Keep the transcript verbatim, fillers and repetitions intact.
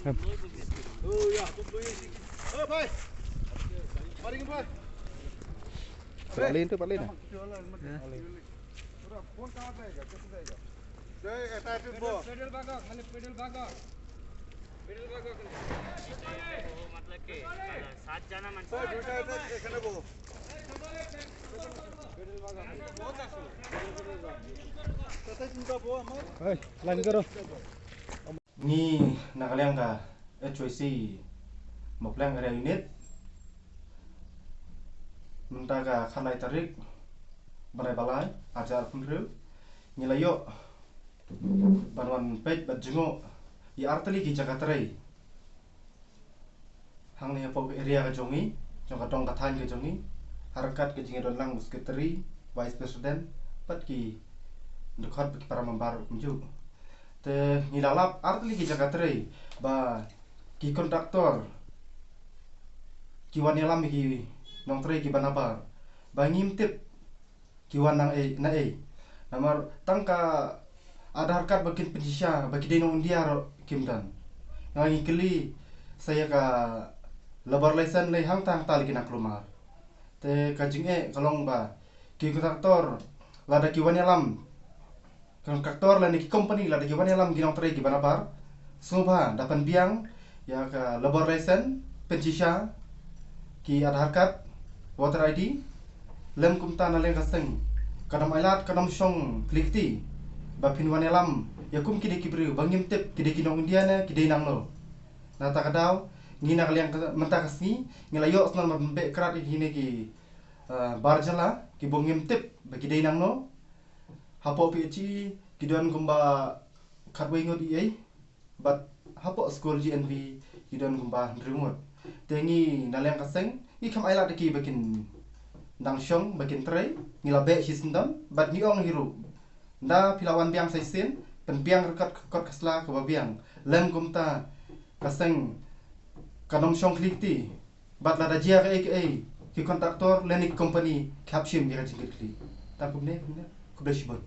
ओ या, तुम दो ये सीख। ओ भाई, मारेंगे भाई। Patlin tu, patlin. Ngi na ka liang ka H Y C Mawpleng Area Unit, mynta ka khatlai tarik bnai ba lai, arhajar arphew hynriew, ngi la ïoh ban wan peit bad jngoh ïa artylli ki jaka trei hangne hapoh ka area ka jong ngi, jong ka dong ka thaiñ ka jong ngi, ha ryngkat ka jingïadon lang u secretary, vice president, bad ki dkhot bad ki para member kumjuh. Te ngi la lap artylli ki jaka trei ba ki contractor ki wan ïalam ïa ki nongtrei kiba nabar, ba ngim tip ki wan na ei, na ei. Namar tang ka Aadhaar card ba kin pynshisha ba ki dei nong India ruh kim don. Nga ngi kylli sa ïa ka labour license lei hangta hangta la ki nang kulmar. Te ka jingeh ka long ba ki contractor lada ki wan ïalam, contractor lane ki company lada ki wan ïalam ki nongtrei kiba nabar, sngewbha da pynbiang ïa ka labour license, pynshisha ki Aadhaar card, voter I D, lem kumta na liang ka seng kan ym ailad, kan ym shong kli kti ba phin wan ïalam ïa kum ki dei ki briew ba ngim tip ki dei ki nong India ne ki dei nangno. Na kata ka daw ngi na ka liang ka, mynta ka sngi ngi la ïoh sngewbha ban beh krad ïa kine ki, eh, bar jylla kiba ngim tip ba ki dei nangno. Hapoh P H E ki don kumba khatwei ngut eiei, bad hapoh skul G N V ki don kumba hynriew ngut. Te ngi na liang ka seng ngi kam ailad ïa ki ba kin dang shong ba kin trei, ngi la beh shisyndon bad ngi ong hi ruh, nda phi la wan biang sa shisien, pynbiang ryngkat ka kot ka sla kaba biang. Lem kumta ka seng kan ym shong kli kti. Bad lada jia kaei kaei, ki contractor lane ki company ki hap shim ïa ka jingkitkhlieh. Tang kumne, kumne. Khublei shibun.